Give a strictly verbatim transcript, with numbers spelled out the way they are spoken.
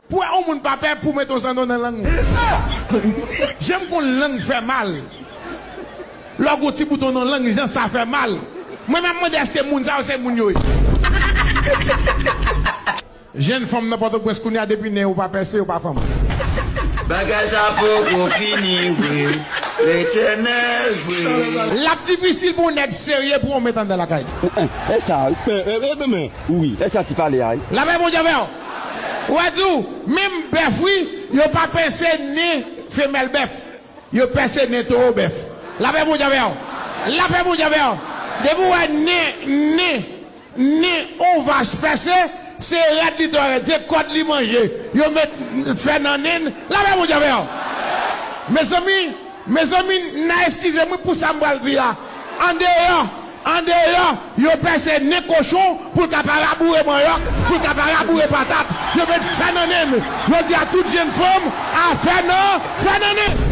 Pou wè yon moun pa pè pou met yon zanno nan lang ou. Jan m konn lang fè mal. Lè w gon ti bouton nan lang, jan sa fè mal. Mwen m ap mande èske moun sa yo se moun yo ye. Jenn fanm nan Pòtoprens kounye a depi nen yo pa pèse, yo pa fanm. Bagay sa poko fini vre. Letènèl vre. L ap difisil pou yon nèg serye pou yon met anndan lakay li. E sa, e, e, e, men, wi, e sa ti pale a. Lapè Bondye avè w. Ou wè di w, menm bèf wi, yo pa pèse nen femèl bèf. Yo pèse nen towo bèf. Lapè Bondye avè w. Lapè Bondye avè w. Depi w wè nen, nen, nen yon vach pèse, se rad li dwe rèd, se kòd li manje. Yo met fè nan nen l. Lapè Bondye avè w. Mezanmi, mezanmi, n a eskize m wi pou sa m pral di a. Andeyò, andeyò, yo pèse nen kochon pou l ka pa raboure manyòk, pou l ka pa raboure patat. Yo met fè nan nen l. Yo di a tout jenn fanm, a fè nan, fè nan nen.